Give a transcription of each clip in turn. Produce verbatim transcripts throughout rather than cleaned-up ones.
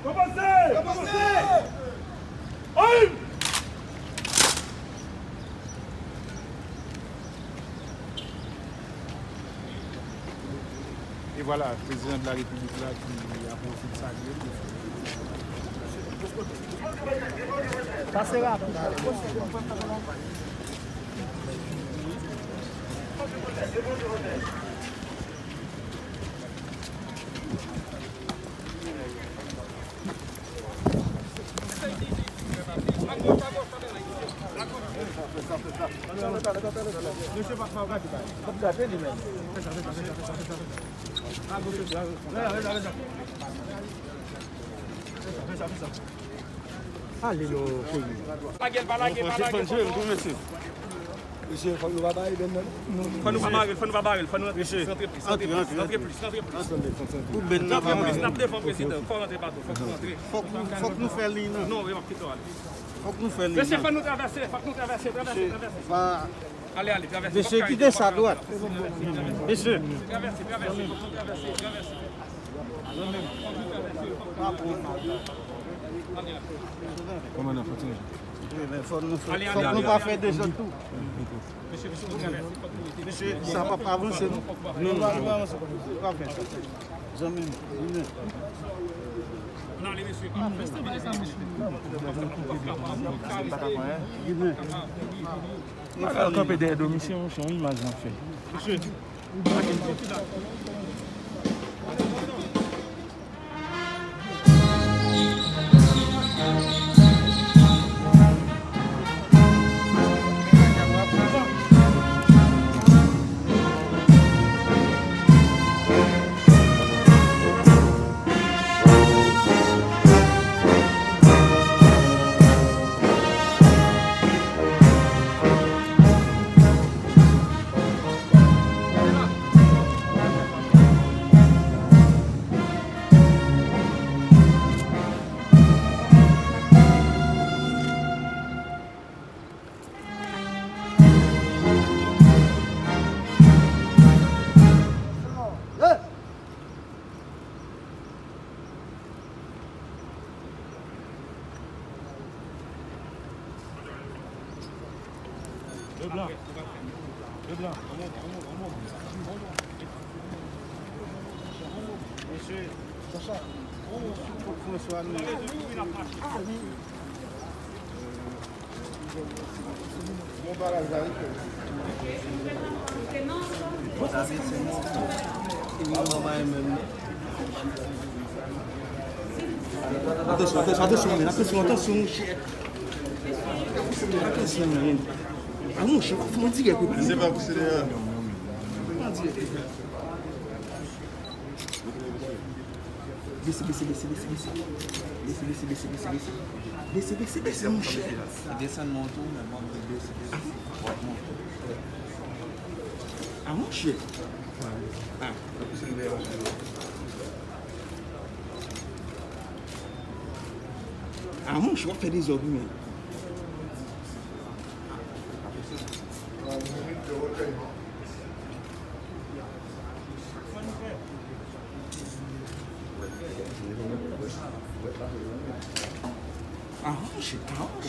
Kòmanse! Kòmanse! Ayi! E vwala, prezidan de la repiblik la ki ap pwofite salye. Pase rapid. Ale non, peyi. Pa lage l, pa lage l, pa lage l. Mesye, fòk nou pa bare bèn nan. Fò nou pa bare l, fò nou pa bare l, fò nou rantre plis, rantre plis, rantre plis, rantre plis, rantre plis. Pou bèn nan pa plis, n ap defann prezidan, fò rantre pa twò, fòk nou rantre. Fòk nou, fòk nou fè liy nan. Non, yo ap kite w ale. Fòk nou fè liy nan. Mesye, fò nou travèse, fòk nou travèse, travèse, travèse. Ale, ale, travèse. Mesye, kite sa dwat. Mesye. Travèse, travèse, fòk nou travèse, travèse. Kòmandan, fò tire. Wi, men fò nou fè, fòk nou pa fè dezòd tou. Mesye, sa p ap avanse, non. Non, non, non. Pa fè sa. Zanmi m, vini. Vini. Al kanpe dèyè do misye, se yon imaj l ap fè. Mesye. Leblanc. Leblanc. Mesye, François, nou. Atansyon, atansyon, atansyon, men, atansyon, atansyon, monchè. Atansyon, men. A, monchè, w ap fè yon dirèk, wi. Se pa pou sere a. Fè yon dirèk. Bese, bese, bese, bese, bese. Bese, bese, bese, bese, bese. Bese, bese, bese, monchè. Desann mwen tou, men mwen desi, desi. A, monchè. A. A, monchè, w ap fè dezòd, wi, men. Aranj, aranj,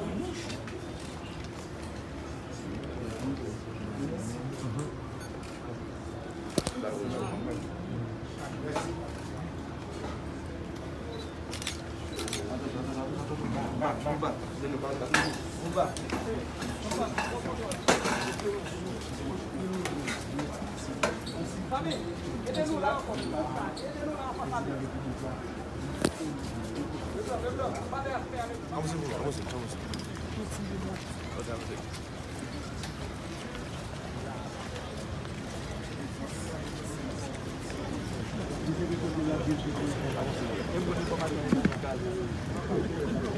aranj.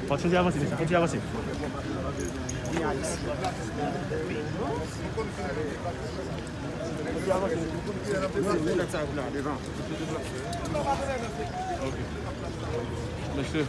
Fò ti avanse, mesye, fò ti avanse. Devan. Ok. Mesye.